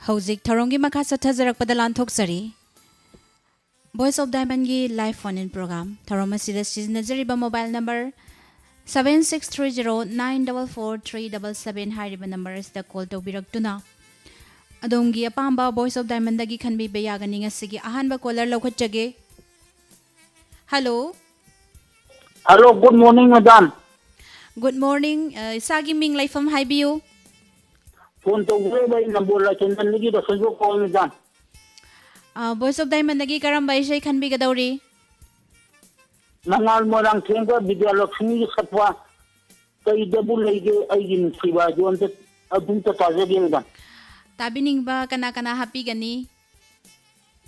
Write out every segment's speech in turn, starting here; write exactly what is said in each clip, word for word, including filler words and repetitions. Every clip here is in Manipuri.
ꯍꯧꯖꯤꯛ ꯊꯧꯔꯝꯒꯤ ꯃꯈꯥ ꯆꯠꯊꯖꯔꯛꯄꯗ ꯂꯥꯟꯊꯣꯛꯆꯔꯤ꯫ Voice of Diamondꯒꯤ live phone in program꯫ ꯊꯧꯔꯝ ꯑꯁꯤꯗ ꯁꯤꯖꯤꯟꯅꯖꯔꯤꯕ mobile number seven six three zero nine double four three double seven ꯍꯥꯏꯔꯤꯕ number ꯑꯁꯤꯗ call ꯇꯧꯕꯤꯔꯛꯇꯨꯅ ꯑꯗꯣꯝꯒꯤ ꯑꯄꯥꯝꯕ Voice of Diamondꯗꯒꯤ ꯈꯟꯕꯤꯕ ꯌꯥꯒꯅꯤ꯫ ꯉꯁꯤꯒꯤ ꯑꯍꯥꯟꯕ caller ꯂꯧꯈꯠꯆꯒꯦ꯫ Hello꯫ Hello, good morning, madam꯫ Good morning꯫ ꯑ, ꯏꯁꯥꯒꯤ ꯃꯤꯡ ꯂꯩꯐꯝ ꯍꯥꯏꯕꯤꯌꯨ꯫ Phone ꯇꯧꯖꯔꯛꯏꯕ ꯑꯩ ꯅꯝꯕꯣꯜ ꯂꯥꯏꯁꯣꯟꯕꯝꯗꯒꯤ ꯔꯣꯁꯟꯖꯣꯏ ꯀꯧꯏ, madam꯫ ꯑ, Voice of Diamondꯗꯒꯤ ꯀꯔꯝꯕ ꯏꯁꯩ ꯈꯟꯕꯤꯒꯗꯧꯔꯤ? ꯃꯉꯥꯜ ꯃꯣꯏꯔꯥꯡꯊꯦꯝꯒ ꯕꯤꯗ꯭ꯌꯥꯂꯛꯁꯃꯤꯒꯤ ꯁꯛꯄ "ꯀꯩꯗꯕꯨ ꯂꯩꯒꯦ ꯑꯩꯒꯤ ꯅꯨꯡꯁꯤꯕ" ꯍꯥꯏꯗꯣ ꯑꯝꯇ, ꯑꯗꯨꯝꯇ ꯇꯥꯖꯒꯦ, madam꯫ ꯇꯥꯕꯤꯅꯤꯡꯕ ꯀꯅꯥ ꯀꯅꯥ ꯍꯥꯞꯄꯤꯒꯅꯤ?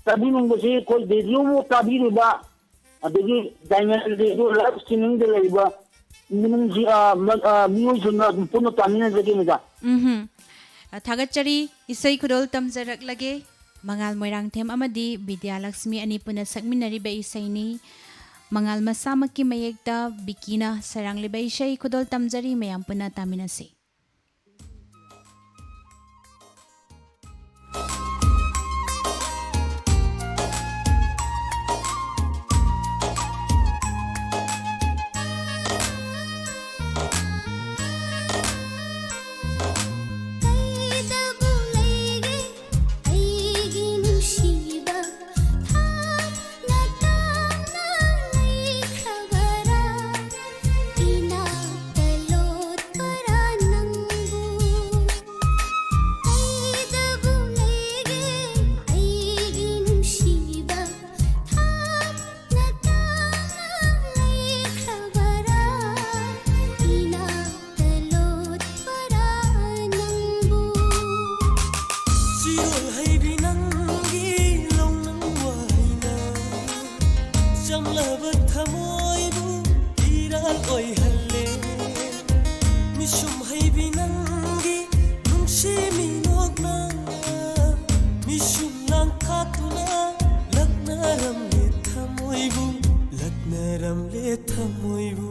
ꯇꯥꯕꯤꯅꯤꯡꯕꯁꯤ ꯑꯩꯈꯣꯏ radioꯕꯨ ꯇꯥꯕꯤꯔꯤꯕ, ꯑꯗꯒꯤ Diamond Radio live streamingꯗ ꯂꯩꯔꯤꯕ ꯃꯤꯅꯨꯡꯁꯤ-, ꯑ, ꯃ-, ꯑ, ꯃꯤꯑꯣꯏꯁꯤꯡꯅ ꯑꯗꯨꯝ ꯄꯨꯟꯅ ꯇꯥꯃꯤꯟꯅꯖꯒꯦ, madam꯫ ꯎꯝꯍꯨꯝ꯫ ꯑ, ꯊꯥꯒꯠꯆꯔꯤ꯫ ꯏꯁꯩ ꯈꯨꯗꯣꯜ ꯇꯝꯖꯔꯛꯂꯒꯦ꯫ ꯃꯉꯥꯜ ꯃꯣꯏꯔꯥꯡꯊꯦꯝ ꯑꯃꯗꯤ ꯕꯤꯗ꯭ꯌꯥꯂꯛꯁꯃꯤ ꯑꯅꯤ ꯄꯨꯟꯅ ꯁꯛꯃꯤꯟꯅꯔꯤꯕ ꯏꯁꯩꯅꯤ꯫ ꯃꯉꯥꯜ ꯃꯁꯥꯃꯛꯀꯤ ꯃꯌꯦꯛꯇ ꯕꯤꯀꯤꯅ ꯁꯩꯔꯥꯡꯂꯤꯕ ꯏꯁꯩ ꯈꯨꯗꯣꯜ ꯇꯝꯖꯔꯤ꯫ ꯃꯌꯥꯝ ꯄꯨꯟꯅ ꯇꯥꯃꯤꯟꯅꯁꯤ꯫ ꯀꯩꯗꯕꯨ ꯂꯩꯒꯦ ꯑꯩꯒꯤ ꯅꯨꯡꯁꯤꯕ? ꯊꯥꯞꯅ ꯇꯥꯅ ꯂꯩꯈ꯭ꯔꯕꯔꯥ? ꯏꯅꯥꯛꯇ ꯂꯣꯠꯄꯔꯥ ꯅꯪꯕꯨ? ꯀꯩꯗꯕꯨ ꯂꯩꯒꯦ ꯑꯩꯒꯤ ꯅꯨꯡꯁꯤꯕ? ꯊꯥꯞꯅ ꯇꯥꯅ ꯂꯩꯈ꯭ꯔꯕꯔꯥ? ꯏꯅꯥꯛꯇ ꯂꯣꯠꯄꯔꯥ ꯅꯪꯕꯨ? ꯆꯤꯔꯣꯜ ꯍꯩꯕꯤ ꯅꯪꯒꯤ ꯂꯧꯅꯝ ꯋꯥꯍꯩꯅ ꯆꯝꯂꯕ ꯊꯃꯣꯏꯕꯨ ꯏꯔꯥꯜ ꯑꯣꯏꯍꯜꯂꯦ꯫ ꯃꯤꯁꯨꯝ ꯍꯩꯕꯤ ꯅꯪꯒꯤ ꯅꯨꯡꯁꯤ ꯃꯤꯅꯣꯛꯅ ꯃꯤꯁꯨꯝ ꯂꯥꯡꯈꯥꯠꯇꯨꯅ ꯂꯛꯅꯔꯝꯂꯦ ꯊꯃꯣꯏꯕꯨ, ꯂꯛꯅꯔꯝꯂꯦ ꯊꯃꯣꯏꯕꯨ꯫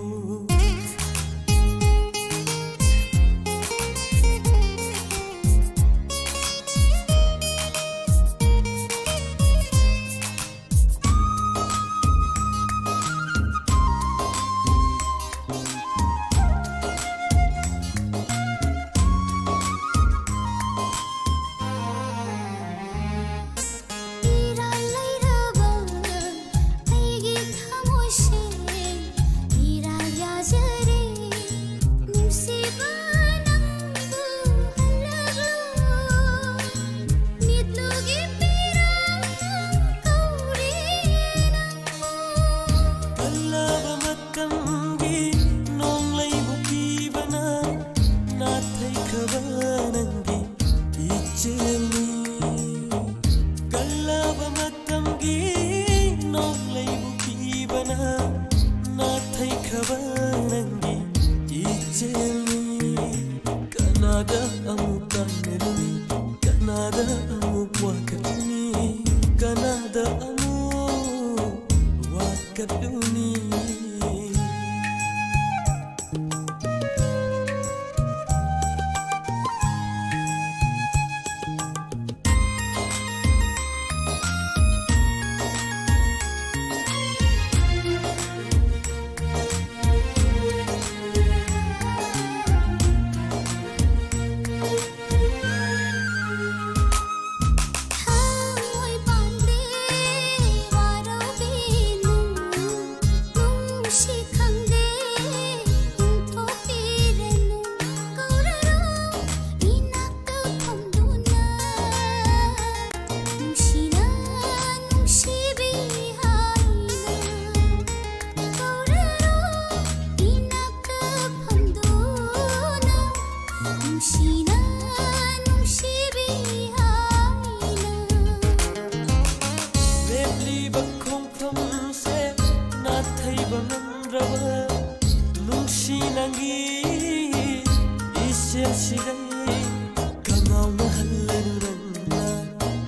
ꯀꯞꯂꯨꯅꯤ꯫ ꯅꯨꯡꯁꯤꯅ ꯅꯨꯡꯁꯤꯕꯤ ꯍꯥꯏꯅ ꯀꯧꯔꯔꯣ, ꯏꯅꯥꯛꯇ ꯐꯝꯗꯨꯅ ꯅꯨꯡꯁꯤꯅ ꯅꯨꯡꯁꯤꯕꯤ ꯍꯥꯏꯅ꯫ ꯂꯦꯞꯂꯤꯕ ꯈꯣꯡꯐꯝꯁꯦ ꯅꯥꯊꯩꯕ ꯉꯝꯗ꯭ꯔꯕ ꯅꯨꯡꯁꯤ ꯅꯪꯒꯤ ꯏꯆꯦꯜꯁꯤꯗ ꯀꯅꯥꯎꯅꯍꯜꯂꯅꯨ ꯅꯪꯅ꯫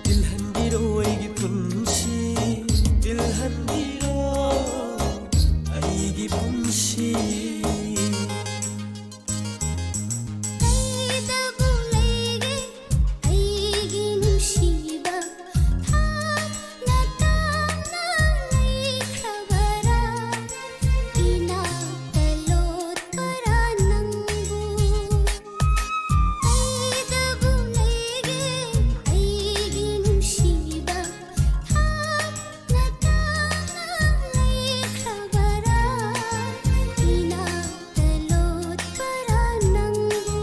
ꯇꯤꯜꯍꯟꯕꯤꯔꯣ ꯑꯩꯒꯤ ꯄꯨꯟꯁꯤ, ꯇꯤꯜꯍꯟꯕꯤꯔꯣ ꯑꯩꯒꯤ ꯄꯨꯟꯁꯤ꯫ ꯀꯩꯗꯕꯨ ꯂꯩꯒꯦ ꯑꯩꯒꯤ ꯅꯨꯡꯁꯤꯕ? ꯊꯥꯞꯅ ꯇꯥꯡꯅ ꯂꯩꯈ꯭ꯔꯕꯔꯥ? ꯏꯅꯥꯛꯇ ꯂꯣꯠꯄꯔꯥ ꯅꯪꯕꯨ? ꯀꯩꯗꯕꯨ ꯂꯩꯒꯦ ꯑꯩꯒꯤ ꯅꯨꯡꯁꯤꯕ? ꯊꯥꯞꯅ ꯇꯥꯡꯅ ꯂꯩꯈ꯭ꯔꯕꯔꯥ? ꯏꯅꯥꯛꯇ ꯂꯣꯠꯄꯔꯥ ꯅꯪꯕꯨ?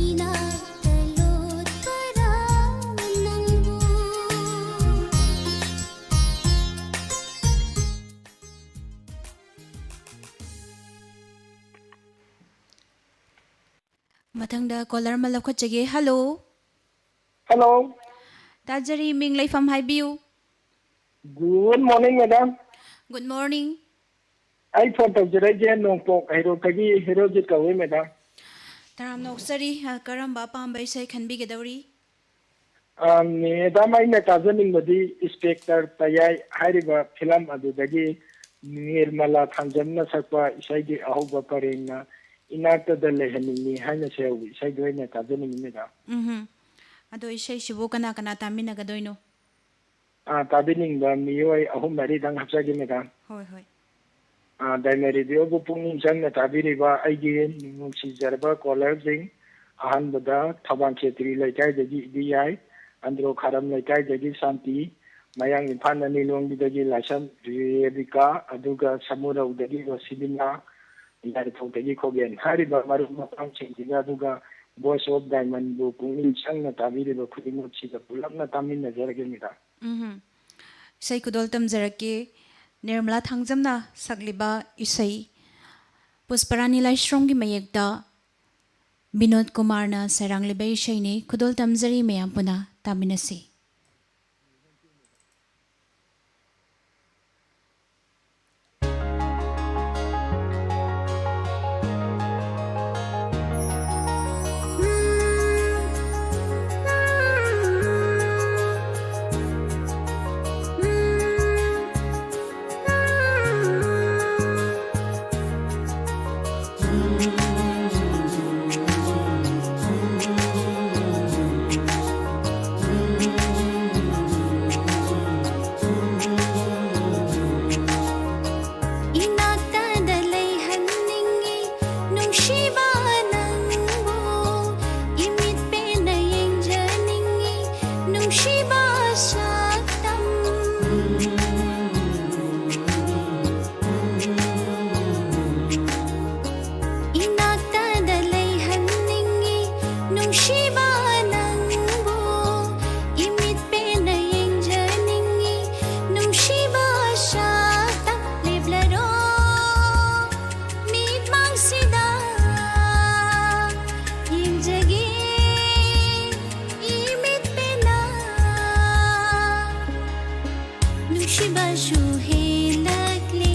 ꯏꯅꯥꯛꯇ ꯂꯣꯠꯄꯔꯥ ꯅꯪꯕꯨ? ꯃꯊꯪꯗ ꯀꯣꯂꯔ ꯑꯃ ꯂꯧꯈꯠꯆꯒꯦ꯫ ꯍꯜꯂꯣ꯫ ꯍꯜꯂꯣ꯫ ꯇꯥꯖꯔꯤ, ꯃꯤꯡ ꯂꯩꯐꯝ ꯍꯥꯏꯕꯤꯌꯨ꯫ Good morning, madam. Good morning. ꯑꯩ ꯐꯣꯟ ꯇꯧꯖꯔꯛꯏꯁꯦ ꯅꯣꯡꯄꯣꯛ ꯍꯩꯔꯣꯛꯇꯒꯤ ꯍꯦꯔꯣꯖꯤꯠ ꯀꯧꯏ, ꯃꯦꯗꯥꯝ꯫ ꯇꯔꯥꯝꯅ ꯑꯣꯛꯆꯔꯤ꯫ ꯑ, ꯀꯔꯝꯕ ꯑꯄꯥꯝꯕ ꯏꯁꯩ ꯈꯟꯕꯤꯒꯗꯧꯔꯤ? ꯑ, ꯃꯦꯗꯥꯝ, ꯑꯩꯅ ꯇꯥꯖꯅꯤꯡꯕꯗꯤ ꯏꯟꯁꯄꯦꯛꯇꯔ ꯄꯌꯥꯏ ꯍꯥꯏꯔꯤꯕ ꯐꯤꯂꯝ ꯑꯗꯨꯗꯒꯤ ꯅꯤꯔꯃꯂꯥ ꯊꯥꯡꯖꯝꯅ ꯁꯛꯄ ꯏꯁꯩꯒꯤ ꯑꯍꯧꯕ ꯄꯔꯦꯡꯅ "ꯏꯅꯥꯛꯇꯗ ꯂꯩꯍꯟꯅꯤꯡꯉꯤ" ꯍꯥꯏꯅ ꯁꯩꯍꯧꯕ ꯏꯁꯩꯗꯣ ꯑꯣꯏꯅ ꯇꯥꯖꯅꯤꯡꯉꯤ, ꯃꯦꯗꯥꯝ꯫ ꯎꯝꯍꯨꯝ꯫ ꯑꯗꯣ ꯏꯁꯩꯁꯤꯕꯨ ꯀꯅꯥ ꯀꯅꯥ ꯇꯥꯃꯤꯟꯅꯒꯗꯣꯏꯅꯣ? ꯑ, ꯇꯥꯕꯤꯅꯤꯡꯕ ꯃꯤꯑꯣꯏ ꯑꯍꯨꯝ ꯃꯔꯤꯗꯪ ꯍꯥꯞꯆꯒꯦ, ꯃꯦꯗꯥꯝ꯫ ꯍꯣꯏ, ꯍꯣꯏ꯫ ꯑ, ꯗꯥꯏꯃꯟ ꯔꯦꯗꯤꯑꯣꯕꯨ ꯄꯨꯛꯅꯤꯡ ꯆꯪꯅ ꯇꯥꯕꯤꯔꯤꯕ ꯑꯩꯒꯤ ꯅꯨꯡꯁꯤꯖꯔꯕ ꯀꯣꯂꯔꯁꯤꯡ, ꯑꯍꯥꯟꯕꯗ ꯊꯧꯕꯥꯜ ꯈꯦꯇ꯭ꯔꯤ ꯂꯩꯀꯥꯏꯗꯒꯤ ꯏꯕꯤꯌꯥꯏ, ꯑꯟꯗ꯭ꯔꯣ ꯈꯥꯔꯝ ꯂꯩꯀꯥꯏꯗꯒꯤ ꯁꯥꯟꯇꯤ, ꯃꯌꯥꯡ ꯏꯝꯐꯥꯜ ꯅꯤꯂꯣꯡꯒꯤꯗꯒꯤ ꯂꯥꯏꯁ꯭ꯔꯝ ꯔꯦꯕꯤꯀꯥ, ꯑꯗꯨꯒ ꯁꯃꯨꯔꯧꯗꯒꯤ ꯔꯣꯁꯤꯕꯤꯅꯥ, ꯌꯥꯏꯔꯤꯄꯣꯛꯇꯒꯤ ꯈꯣꯒꯦꯟ꯫ ꯍꯥꯏꯔꯤꯕ ꯃꯔꯨꯞ ꯃꯄꯥꯡꯁꯤꯡꯁꯤꯒ, ꯑꯗꯨꯒ Voice of Diamondꯕꯨ ꯄꯨꯛꯅꯤꯡ ꯆꯪꯅ ꯇꯥꯕꯤꯔꯤꯕ ꯈꯨꯗꯤꯡꯃꯛꯁꯤꯒ ꯄꯨꯂꯞꯅ ꯇꯥꯃꯤꯟꯅꯖꯔꯒꯦ, ꯃꯦꯗꯥꯝ꯫ ꯎꯝꯍꯨꯝ꯫ ꯏꯁꯩ ꯈꯨꯗꯣꯜ ꯇꯝꯖꯔꯛꯀꯦ, ꯅꯤꯔꯃꯂꯥ ꯊꯥꯡꯖꯝꯅ ꯁꯛꯂꯤꯕ ꯏꯁꯩ, ꯄꯨꯁꯄꯔꯥꯅꯤ ꯂꯥꯏꯁ꯭ꯔꯝꯒꯤ ꯃꯌꯦꯛꯇ ꯕꯤꯅꯣꯗ ꯀꯨꯃꯥꯔꯅ ꯁꯩꯔꯥꯡꯂꯤꯕ ꯏꯁꯩꯅꯤ꯫ ꯈꯨꯗꯣꯜ ꯇꯝꯖꯔꯤ, ꯃꯌꯥꯝ ꯄꯨꯟꯅ ꯇꯥꯃꯤꯟꯅꯁꯤ꯫ ꯏꯅꯥꯛꯇꯗ ꯂꯩꯍꯟꯅꯤꯡꯉꯤ ꯅꯨꯡꯁꯤꯕ ꯅꯪꯕꯨ, ꯏꯃꯤꯠ ꯄꯦꯟꯅ ꯌꯦꯡꯖꯅꯤꯡꯉꯤ ꯅꯨꯡꯁꯤꯕ ꯁꯛꯇꯝ꯫ ꯏꯅꯥꯛꯇꯗ ꯂꯩꯍꯟꯅꯤꯡꯉꯤ ꯅꯨꯡꯁꯤꯕ ꯅꯪꯕꯨ, ꯏꯃꯤꯠ ꯄꯦꯟꯅ ꯌꯦꯡꯖꯅꯤꯡꯉꯤ ꯅꯨꯡꯁꯤꯕ ꯁꯛꯇꯝ꯫ ꯂꯦꯞꯂꯔꯣ ꯃꯤꯠꯃꯥꯡꯁꯤꯗ ꯌꯦꯡꯖꯒꯦ ꯏꯃꯤꯠ ꯄꯦꯟꯅ꯫ ꯅꯨꯡꯁꯤꯕꯁꯨ ꯍꯦꯜꯂꯛꯂꯦ,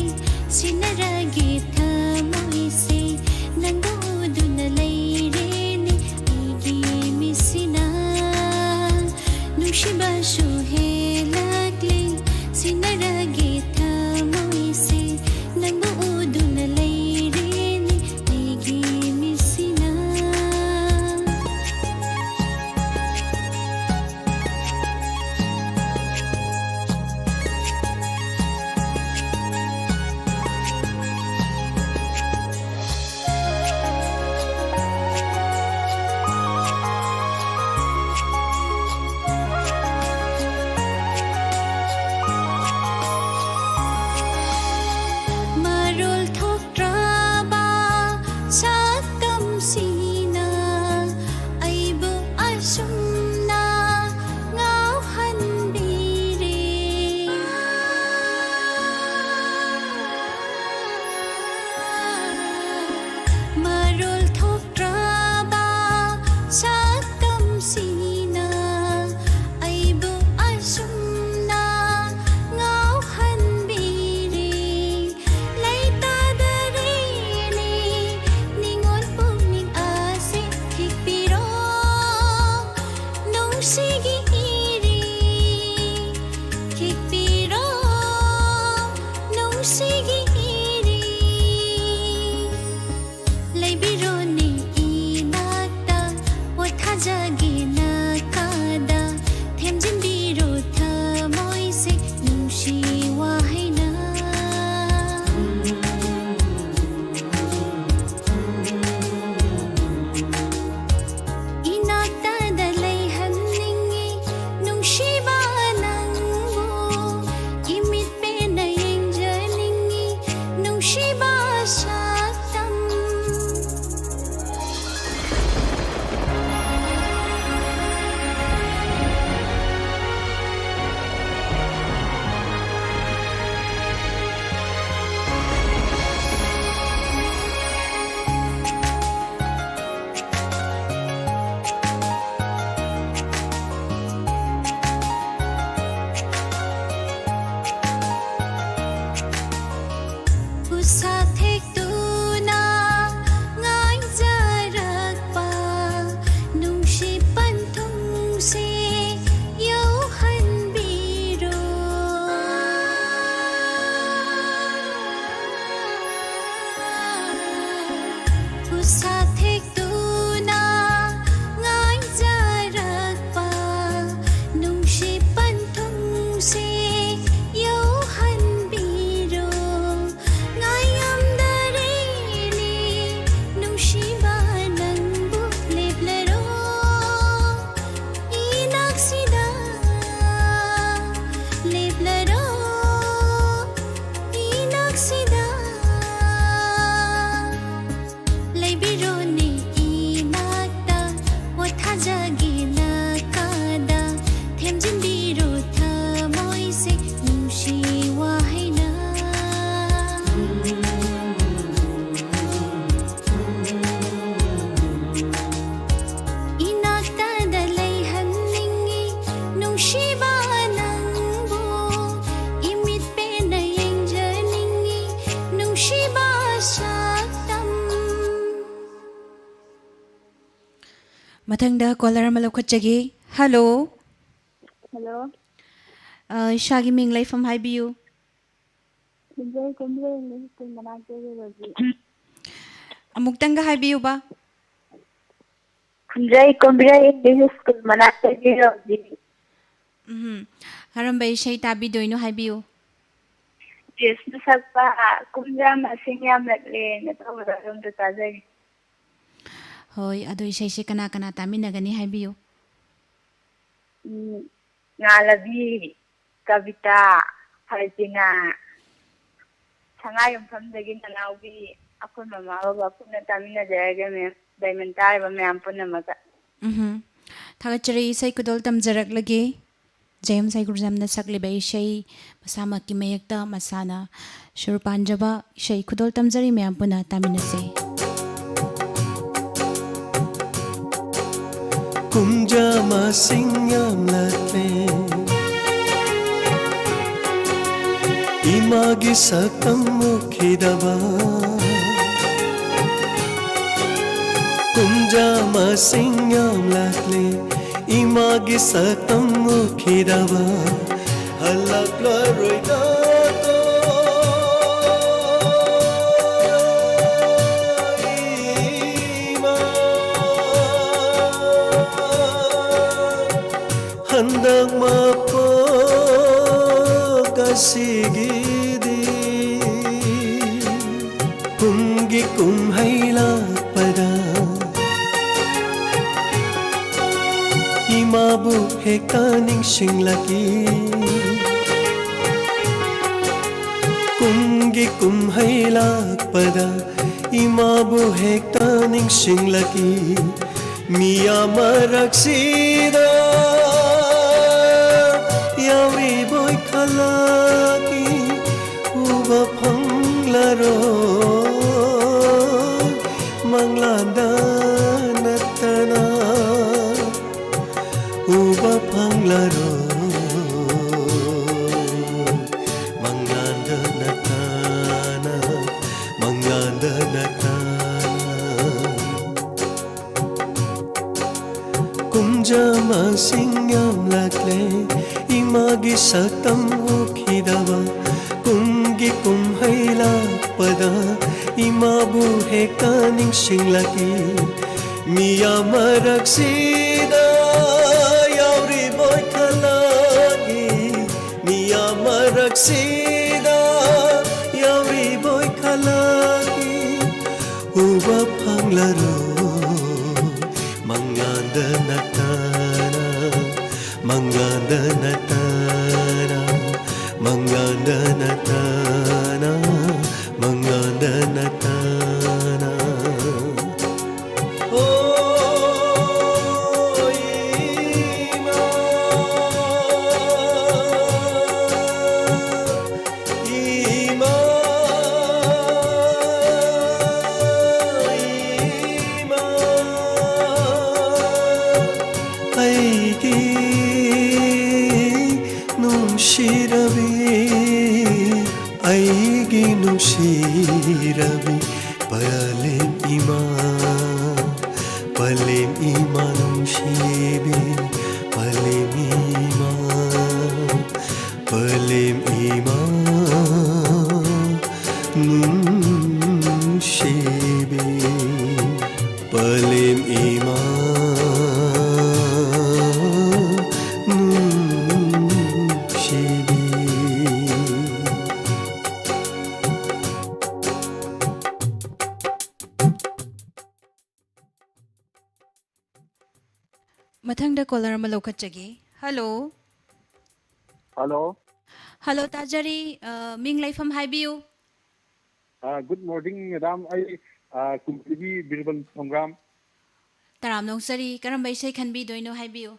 ꯁꯤꯟꯅꯔꯒꯦ ꯊꯃꯣꯏꯁꯦ, ꯅꯪꯕꯨ ꯎꯗꯨꯅ ꯂꯩꯔꯦꯅꯦ ꯑꯩꯒꯤ ꯃꯤꯠꯁꯤꯅ꯫ ꯃꯊꯪꯗ ꯀꯣꯂꯔ ꯑꯃ ꯂꯧꯈꯠꯆꯒꯦ꯫ ꯍꯜꯂꯣ꯫ ꯍꯜꯂꯣ꯫ ꯑ, ꯏꯁꯥꯒꯤ ꯃꯤꯡ, ꯂꯩꯐꯝ ꯍꯥꯏꯕꯤꯌꯨ꯫ ꯈꯨꯟꯖꯩ ꯀꯨꯝꯖꯩ ꯏꯪꯂꯤꯁ ꯁ꯭ꯀꯨꯜ ꯃꯅꯥꯛꯇꯒꯤ ꯔꯣꯖꯤ꯫ ꯑꯃꯨꯛꯇꯪꯒ ꯍꯥꯏꯕꯤꯌꯨꯕ꯫ ꯈꯨꯟꯖꯩ ꯀꯨꯝꯖꯩ ꯏꯪꯂꯤꯁ ꯁ꯭ꯀꯨꯜ ꯃꯅꯥꯛꯇꯒꯤ ꯔꯣꯖꯤ꯫ ꯎꯝ꯫ ꯀꯔꯝꯕ ꯏꯁꯩ ꯇꯥꯕꯤꯗꯣꯏꯅꯣ ꯍꯥꯏꯕꯤꯌꯨ꯫ ꯖꯦꯁꯅ ꯁꯛꯄ ꯀꯨꯝꯖꯥ ꯃꯁꯤꯡ ꯌꯥꯝꯂꯛꯂꯦꯅ ꯇꯧꯕꯗꯣ ꯑꯗꯨꯝꯇ ꯇꯥꯖꯒꯦ꯫ ꯍꯣꯏ, ꯑꯗꯣ ꯏꯁꯩꯁꯦ ꯀꯅꯥ ꯀꯅꯥ ꯇꯥꯃꯤꯟꯅꯒꯅꯤ ꯍꯥꯏꯕꯤꯌꯨ꯫ ꯎꯝ, ꯉꯥꯂꯕꯤ, ꯀꯕꯤꯇꯥ, ꯐꯔꯇꯤꯅꯥ, ꯁꯉꯥꯏꯌꯨꯝꯐꯝꯗꯒꯤ ꯅꯅꯥꯎꯕꯤ, ꯑꯩꯈꯣꯏ ꯃꯃꯥ ꯕꯕꯥ ꯄꯨꯟꯅ ꯇꯥꯃꯤꯟꯅꯖꯔꯒꯦ ꯃꯦꯝ, ꯗꯥꯏꯃꯟ ꯇꯥꯔꯤꯕ ꯃꯌꯥꯝ ꯄꯨꯝꯅꯃꯛꯇ꯫ ꯎꯝꯍꯨꯝ꯫ ꯊꯥꯒꯠꯆꯔꯤ꯫ ꯏꯁꯩ ꯈꯨꯗꯣꯜ ꯇꯝꯖꯔꯛꯂꯒꯦ꯫ ꯖꯦꯝꯁ ꯍꯩꯒ꯭ꯔꯨꯖꯝꯅ ꯁꯛꯂꯤꯕ ꯏꯁꯩ, ꯃꯁꯥꯃꯛꯀꯤ ꯃꯌꯦꯛꯇ ꯃꯁꯥꯅ ꯁꯨꯔ ꯄꯥꯟꯖꯕ ꯏꯁꯩ ꯈꯨꯗꯣꯜ ꯇꯝꯖꯔꯤ, ꯃꯌꯥꯝ ꯄꯨꯟꯅ ꯇꯥꯃꯤꯟꯅꯁꯦ꯫ ꯀꯨꯝꯖꯥ ꯃꯁꯤꯡ ꯌꯥꯝꯂꯛꯂꯦ, ꯏꯃꯥꯒꯤ ꯁꯛꯇꯝ ꯎꯈꯤꯗꯕ꯫ ꯀꯨꯝꯖꯥ ꯃꯁꯤꯡ ꯌꯥꯝꯂꯛꯂꯦ, ꯏꯃꯥꯒꯤ ꯁꯛꯇꯝ ꯎꯈꯤꯗꯕ꯫ ꯍꯜꯂꯛꯂꯔꯣꯏꯗꯀꯣ ꯏꯃꯥ꯫ ꯍꯟꯗꯛ ꯃꯄꯣꯛ ꯑꯁꯤꯒꯤꯗꯤ ꯀꯨꯝꯒꯤ ꯀꯨꯝꯍꯩ ꯂꯥꯛꯄꯗ ꯏꯃꯥꯕꯨ ꯍꯦꯛꯇ ꯅꯤꯡꯁꯤꯡꯂꯛꯏ꯫ ꯀꯨꯝꯒꯤ ꯀꯨꯝꯍꯩ ꯂꯥꯛꯄꯗ ꯏꯃꯥꯕꯨ ꯍꯦꯛꯇ ꯅꯤꯡꯁꯤꯡꯂꯛꯏ꯫ ꯃꯤꯌꯥꯝ ꯃꯔꯛꯁꯤꯗ ꯌꯥꯎꯔꯤꯕꯣꯏ ꯈꯜꯂꯛꯏ꯫ ꯎꯕ ꯐꯪꯂꯔꯣꯏ ꯃꯪꯂꯥꯟꯗ ꯅꯠꯇꯅ꯫ ꯎꯕ ꯐꯪꯂꯔꯣꯏ ꯃꯪꯂꯥꯟꯗ ꯅꯠꯇꯅ, ꯃꯪꯂꯥꯟꯗ ꯅꯠꯇꯅ꯫ ꯁꯛꯇꯝ ꯎꯈꯤꯗꯕ ꯀꯨꯝꯒꯤ ꯀꯨꯝꯍꯩ ꯂꯥꯛꯄꯗ ꯏꯃꯥꯕꯨ ꯍꯦꯛꯇ ꯅꯤꯡꯁꯤꯡꯂꯛꯏ꯫ ꯃꯤꯌꯥꯝ ꯃꯔꯛꯁꯤꯗ ꯌꯥꯎꯔꯤꯕꯣꯏ ꯈꯜꯂꯛꯏ꯫ ꯃꯤꯌꯥꯝ ꯃꯔꯛꯁꯤꯗ ꯌꯥꯎꯔꯤꯕꯣꯏ ꯈꯜꯂꯛꯏ꯫ ꯎꯕ ꯐꯪꯂꯔꯣꯏ ꯃꯪꯂꯥꯟꯗ ꯅꯠꯇꯅ, ꯃꯪꯂꯥꯟꯗ ꯅꯠꯇꯅ, ꯃꯪꯂꯥꯟꯗ ꯅꯠꯇꯅ, ꯃꯪꯂꯥꯟꯗ ꯅꯠꯇꯅ꯫ ꯑꯣ ꯏꯃꯥ, ꯏꯃꯥ, ꯏꯃꯥ, ꯑꯩꯒꯤ ꯅꯨꯡꯁꯤꯔꯕꯤ, ꯑꯩꯒꯤ ꯅꯨꯡꯁꯤꯔꯕꯤ ꯄꯂꯦꯝ ꯏꯃꯥ, ꯄꯂꯦꯝ ꯏꯃꯥ ꯅꯨꯡꯁꯤꯕꯤ, ꯄꯂꯦꯝ ꯏꯃꯥ, ꯄꯂꯦꯝ ꯏꯃꯥ ꯅꯨꯡꯁꯤꯕꯤ, ꯄꯂꯦꯝ ꯏꯃꯥ ꯅꯨꯡꯁꯤꯕꯤ꯫ ꯃꯊꯪꯗ ꯀꯣꯂꯔ ꯑꯃ ꯂꯧꯈꯠꯆꯒꯦ꯫ ꯍꯜꯂꯣ꯫ ꯍꯜꯂꯣ꯫ ꯍꯜꯂꯣ, ꯇꯥꯖꯔꯤ꯫ ꯑ, ꯃꯤꯡ ꯂꯩꯐꯝ ꯍꯥꯏꯕꯤꯌꯨ꯫ ꯑ, ꯒꯨꯗ ꯃꯣꯔꯅꯤꯡ, ꯃꯦꯗꯥꯝ꯫ ꯑꯩ, ꯑ, ꯀꯨꯝꯕꯤꯒꯤ ꯕꯤꯔꯕꯜ ꯁꯣꯡꯒ꯭ꯔꯥꯝ꯫ ꯇꯔꯥꯝꯅ ꯑꯣꯛꯆꯔꯤ꯫ ꯀꯔꯝꯕ ꯏꯁꯩ ꯈꯟꯕꯤꯗꯣꯏꯅꯣ ꯍꯥꯏꯕꯤꯌꯨ꯫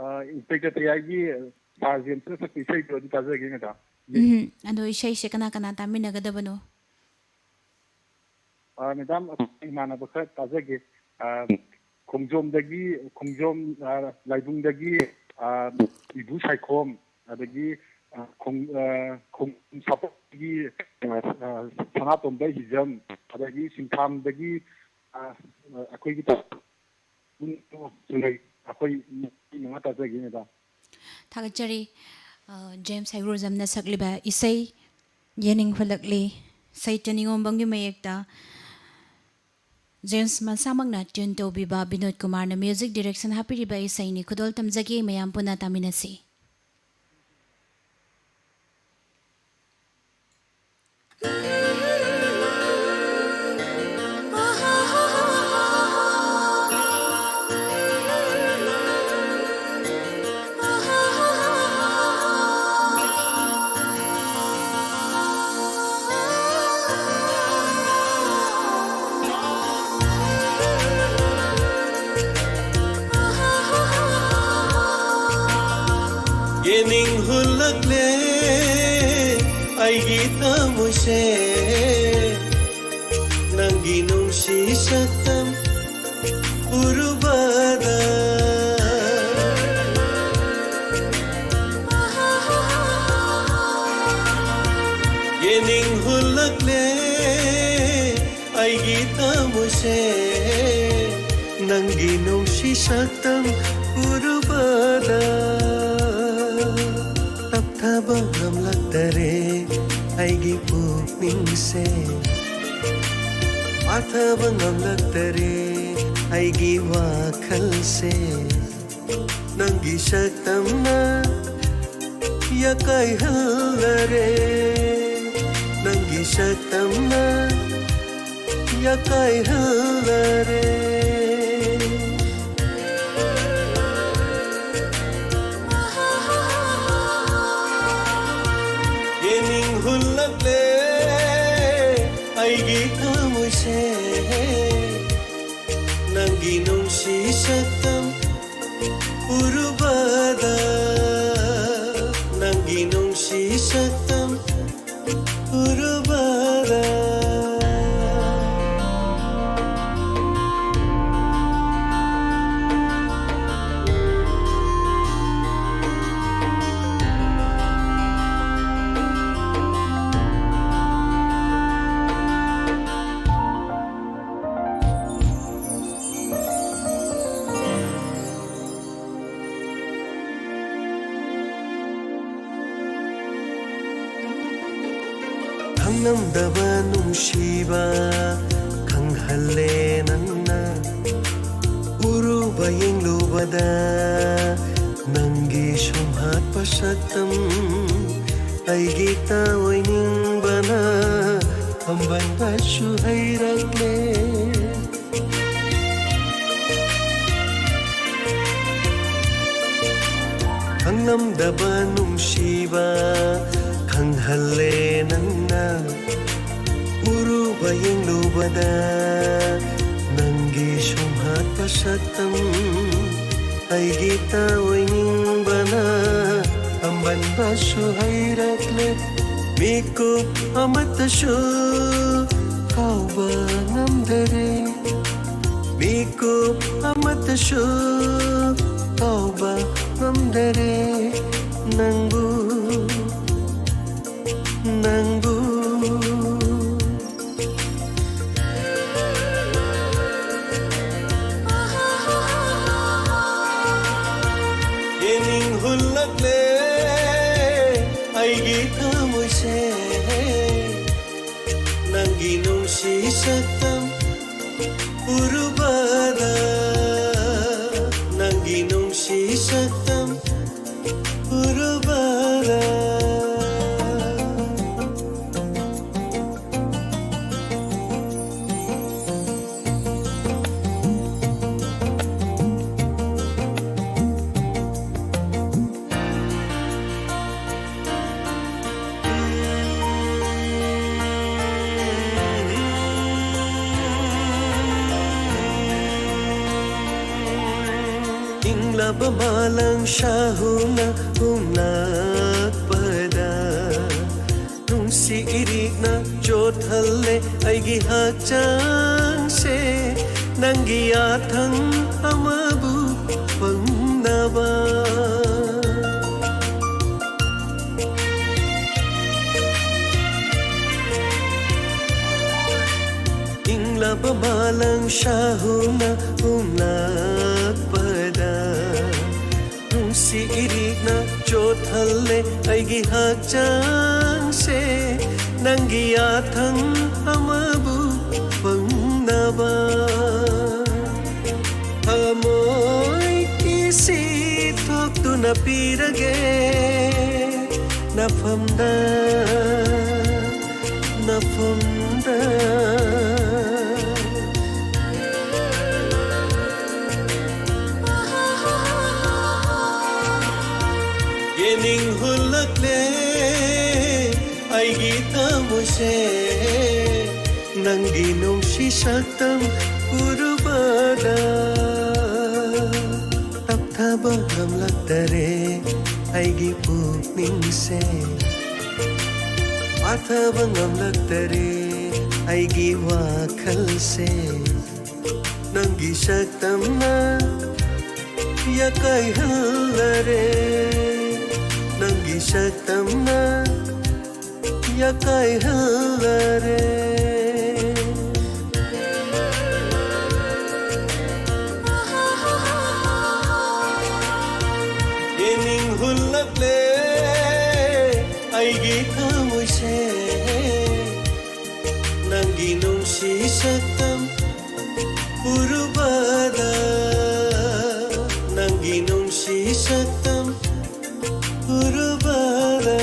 ꯑ, ꯏꯟꯁꯄꯦꯛꯇꯔ ꯇꯌꯥꯏꯒꯤ ꯁꯥꯔ ꯖꯦꯝꯁꯅ ꯁꯛꯄ ꯏꯁꯩꯗꯣ ꯑꯗꯨ ꯇꯥꯖꯒꯦ, ꯃꯦꯗꯥꯝ꯫ ꯎꯝ, ꯑꯗꯣ ꯏꯁꯩꯁꯦ ꯀꯅꯥ ꯀꯅꯥ ꯇꯥꯃꯤꯟꯅꯒꯗꯕꯅꯣ? ꯑ, ꯃꯦꯗꯥꯝ, ꯏꯃꯥꯟꯅꯕ ꯈꯔ ꯇꯥꯖꯒꯦ꯫ ꯑ, ꯈꯣꯡꯖꯣꯝꯗꯒꯤ, ꯈꯣꯡꯖꯣꯝ, ꯑ, ꯂꯥꯏꯕꯨꯡꯗꯒꯤ, ꯑ, ꯏꯕꯨ ꯁꯥꯏꯈꯣꯝ, ꯑꯗꯒꯤ, ꯑ, ꯈꯣꯡ-, ꯑ, ꯈꯣꯡꯖꯣꯝ ꯁꯥꯄꯣꯠꯇꯒꯤ, ꯑ, ꯁꯅꯥꯇꯣꯝꯕ ꯍꯤꯖꯝ, ꯑꯗꯒꯤ ꯁꯤꯡꯊꯥꯝꯗꯒꯤ, ꯑ, ꯑꯩꯈꯣꯏꯒꯤ ꯆꯨꯔꯩ, ꯑꯩꯈꯣꯏ ꯃꯤ ꯃꯉꯥ ꯇꯥꯖꯒꯦ, ꯃꯦꯗꯥꯝ꯫ ꯊꯥꯒꯠꯆꯔꯤ꯫ ꯑ, ꯖꯦꯝꯁ ꯍꯩꯒ꯭ꯔꯨꯖꯝꯅ ꯁꯛꯂꯤꯕ ꯏꯁꯩ ꯌꯦꯅꯤꯡ ꯍꯨꯜꯂꯛꯂꯤ, ꯁꯍꯤꯇ꯭ꯌ ꯅꯤꯉꯣꯝꯕꯝꯒꯤ ꯃꯌꯦꯛꯇ ꯖꯦꯝꯁ ꯃꯁꯥꯃꯛꯅ tune ꯇꯧꯕꯤꯕ, ꯕꯤꯅꯣꯗ ꯀꯨꯃꯥꯔꯅ music direction ꯍꯥꯞꯄꯤꯔꯤꯕ ꯏꯁꯩꯅꯤ꯫ ꯈꯨꯗꯣꯜ ꯇꯝꯖꯒꯦ, ꯃꯌꯥꯝ ꯄꯨꯟꯅ ꯇꯥꯃꯤꯟꯅꯁꯤ꯫ ꯌꯦꯅꯤꯡ ꯍꯨꯜꯂꯛꯂꯦ ꯑꯩꯒꯤ ꯊꯃꯣꯏꯁꯦ, ꯅꯪꯒꯤ ꯅꯨꯡꯁꯤ ꯁꯛꯇꯝ ꯎꯔꯨꯕꯗ꯫ ꯌꯦꯅꯤꯡ ꯍꯨꯜꯂꯛꯂꯦ ꯑꯩꯒꯤ ꯊꯃꯣꯏꯁꯦ, ꯅꯪꯒꯤ ꯅꯨꯡꯁꯤ ꯁꯛꯇꯝ ꯎꯔꯨꯕꯗ꯫ ꯇꯞꯊꯕ ꯉꯝꯂꯛꯇꯔꯦ ꯑꯩꯒꯤ ꯄꯨꯛꯅꯤꯡꯁꯦ, ꯃꯥꯊꯕ ꯉꯝꯂꯛꯇꯔꯦ ꯑꯩꯒꯤ ꯋꯥꯈꯜꯁꯦ, ꯅꯪꯒꯤ ꯁꯛꯇꯝꯅ ꯌꯥꯀꯥꯏꯍꯜꯂꯔꯦ, ꯅꯪꯒꯤ ꯁꯛꯇꯝꯅ ꯌꯥꯀꯥꯏꯍꯜꯂꯔꯦ꯫ ꯌꯦꯅꯤꯡ ꯍꯨꯜꯂꯛꯂꯦ ꯑꯩꯒꯤ ꯊꯃꯣꯏꯁꯦ, ꯅꯪꯒꯤ ꯅꯨꯡꯁꯤ ꯁꯛꯇꯝ ꯎꯔꯨꯕꯗ, ꯅꯪꯒꯤ ꯅꯨꯡꯁꯤ ꯁꯛꯇꯝ ꯎꯔꯨꯕꯗ꯫ ꯈꯪꯂꯝꯗꯕ ꯅꯨꯡꯁꯤꯕ ꯈꯪꯍꯜꯂꯦ ꯅꯪꯅ꯫ ꯎꯔꯨꯕ ꯌꯦꯡꯂꯨꯕꯗ ꯅꯪꯒꯤ ꯁꯨꯝꯍꯠꯄ ꯁꯛꯇꯝ ꯑꯩꯒꯤ ꯇꯥꯑꯣꯏꯅꯤꯡꯕꯅ ꯑꯝꯕꯟꯕꯁꯨ ꯍꯩꯔꯛꯂꯦ꯫ ꯈꯪꯂꯝꯗꯕ ꯅꯨꯡꯁꯤꯕ ꯈꯪꯍꯜꯂꯦ ꯅꯪꯅ꯫ ꯎꯔꯨꯕ ꯌꯦꯡꯂꯨꯕꯗ ꯅꯪꯒꯤ ꯁꯨꯝꯍꯠꯄ ꯁꯛꯇꯝ ꯑꯩꯒꯤ ꯇꯥꯑꯣꯏꯅꯤꯡꯕꯅ ꯑꯝꯕꯟꯕꯁꯨ ꯍꯩꯔꯛꯂꯦ꯫ ꯃꯤꯀꯨꯞ ꯑꯃꯠꯇꯁꯨ ꯀꯥꯎꯕ ꯉꯝꯗꯔꯦ꯫ ꯃꯤꯀꯨꯞ ꯑꯃꯠꯇꯁꯨ ꯀꯥꯎꯕ ꯉꯝꯗꯔꯦ ꯅꯪꯕꯨ, ꯅꯪꯕꯨ꯫ ꯌꯦꯡꯅꯤꯡ ꯍꯨꯜꯂꯛꯂꯦ ꯑꯩꯒꯤ ꯊꯃꯣꯏꯁꯦ꯫ ꯅꯪꯒꯤ ꯅꯨꯡꯁꯤ ꯁꯛꯇꯝ ꯎꯔꯨꯕꯗ, ꯅꯪꯒꯤ ꯅꯨꯡꯁꯤ ꯁꯛꯇꯝ ꯎꯔꯨꯕꯗ꯫ ꯏꯪꯂꯕ ꯃꯥꯂꯪ ꯁꯥꯍꯨꯝꯅ ꯍꯨꯝꯂꯛꯄꯗ, ꯅꯨꯡꯁꯤ ꯏꯔꯤꯛꯅ ꯆꯣꯠꯍꯜꯂꯦ ꯑꯩꯒꯤ ꯍꯛꯆꯥꯡꯁꯦ, ꯅꯪꯒꯤ ꯌꯥꯊꯪ ꯑꯃꯕꯨ ꯐꯪꯅꯕ꯫ ꯏꯪꯂꯕ ꯃꯥꯂꯪ ꯁꯥꯍꯨꯝꯅ ꯍꯨꯝꯂꯛꯄꯗ, ꯅꯨꯡꯁꯤ ꯏꯔꯤꯛꯅ ꯆꯣꯠꯍꯜꯂꯦ ꯑꯩꯒꯤ ꯍꯛꯆꯥꯡꯁꯦ, ꯅꯪꯒꯤ ꯌꯥꯊꯪ ꯑꯃꯕꯨ ꯐꯪꯅꯕ ꯊꯃꯣꯏ ꯏꯁꯤ ꯊꯣꯛꯇꯨꯅ ꯄꯤꯔꯒꯦ ꯅꯐꯝꯗ, ꯅꯐꯝꯗ꯫ ꯌꯦꯅꯤꯡ ꯍꯨꯜꯂꯛꯂꯦ ꯑꯩꯒꯤ ꯊꯃꯣꯏꯁꯦ ꯅꯪꯒꯤ ꯅꯨꯡꯁꯤ ꯁꯛꯇꯝ ꯎꯔꯨꯕꯗ ꯇꯞꯊꯕ ꯉꯝꯂꯛꯇꯔꯦ ꯑꯩꯒꯤ ꯄꯨꯛꯅꯤꯡꯁꯦ ꯄꯥꯊꯕ ꯉꯝꯂꯛꯇꯔꯦ ꯑꯩꯒꯤ ꯋꯥꯈꯜꯁꯦ ꯅꯪꯒꯤ ꯁꯛꯇꯝꯅ ꯌꯥꯀꯥꯏꯍꯜꯂꯔꯦ ꯅꯪꯒꯤ ꯁꯛꯇꯝꯅ ꯌꯥꯀꯥꯏꯍꯜꯂꯔꯦ ꯌꯦꯅꯤꯡ ꯍꯨꯜꯂꯛꯂꯦ ꯑꯩꯒꯤ ꯊꯃꯣꯏꯁꯦ ꯅꯪꯒꯤ ꯅꯨꯡꯁꯤ ꯁꯛꯇꯝ ꯎꯔꯨꯕꯗ ꯅꯪꯒꯤ ꯅꯨꯡꯁꯤ ꯁꯛꯇꯝ ꯎꯔꯨꯕꯗ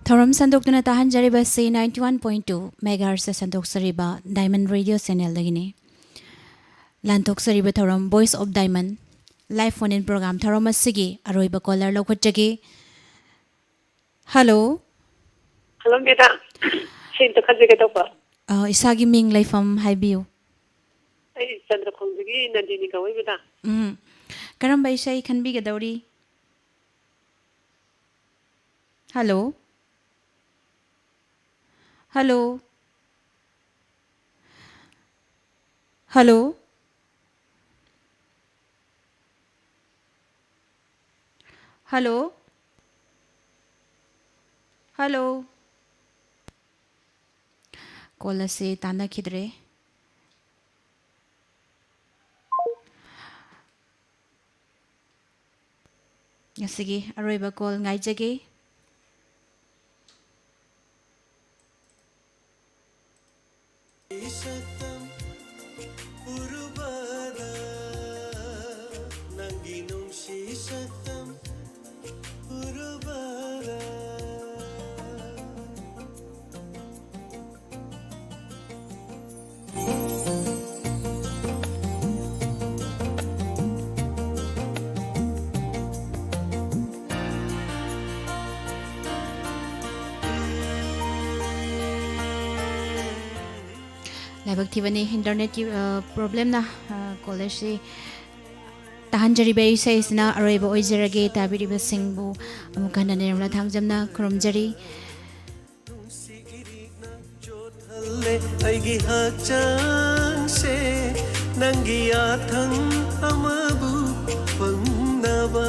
ꯊꯧꯔꯝ ꯁꯟꯗꯣꯛꯇꯨꯅ ꯇꯥꯍꯟꯖꯔꯤꯕꯁꯤ ninety one point two megahertz ꯁꯟꯗꯣꯛꯆꯔꯤꯕ Diamond Radio channel ꯗꯒꯤꯅꯤ꯫ ꯂꯥꯟꯊꯣꯛꯆꯔꯤꯕ ꯊꯧꯔꯝ Voice of Diamond live phone in program ꯊꯧꯔꯝ ꯑꯁꯤꯒꯤ ꯑꯔꯣꯏꯕ caller ꯂꯧꯈꯠꯆꯒꯦ꯫ Hello꯫ Hello, madam꯫ ꯁꯤ ꯑꯝꯇ ꯈꯟꯖꯒꯦ ꯇꯧꯕ꯫ ꯑ, ꯏꯁꯥꯒꯤ ꯃꯤꯡ ꯂꯩꯐꯝ ꯍꯥꯏꯕꯤꯌꯨ꯫ ꯑꯩ ꯆꯟꯗ꯭ꯔꯈꯣꯡꯗꯒꯤ ꯅꯟꯗꯤꯅꯤ ꯀꯧꯏ, madam꯫ ꯎꯝ꯫ ꯀꯔꯝꯕ ꯏꯁꯩ ꯈꯟꯕꯤꯒꯗꯧꯔꯤ? Hello꯫ Hello꯫ Hello꯫ Hello꯫ Hello꯫ Call ꯑꯁꯤ ꯇꯥꯟꯅꯈꯤꯗ꯭ꯔꯦ꯫ ꯉꯁꯤꯒꯤ ꯑꯔꯣꯏꯕ ꯀꯣꯜ ꯉꯥꯏꯖꯒꯦ꯫ ꯂꯥꯏꯕꯛ ꯊꯤꯕꯅꯤ, ꯏꯟꯇꯔꯅꯦꯠꯀꯤ, ꯑ, ꯄ꯭ꯔꯣꯕ꯭ꯂꯦꯝꯅ, ꯑ, ꯀꯣꯜ ꯑꯁꯤ ꯇꯥꯍꯟꯖꯔꯤꯕ ꯏꯁꯩꯁꯤꯅ ꯑꯔꯣꯏꯕ ꯑꯣꯏꯖꯔꯒꯦ꯫ ꯇꯥꯕꯤꯔꯤꯕꯁꯤꯡꯕꯨ ꯑꯃꯨꯛ ꯍꯟꯅ ꯅꯤꯔꯃꯂꯥ ꯊꯥꯡꯖꯝꯅ ꯈꯨꯔꯨꯝꯖꯔꯤ꯫ ꯑꯩꯒꯤ ꯍꯛꯆꯥꯡꯁꯦ ꯅꯪꯒꯤ ꯌꯥꯊꯪ ꯑꯃꯕꯨ ꯐꯪꯅꯕ꯫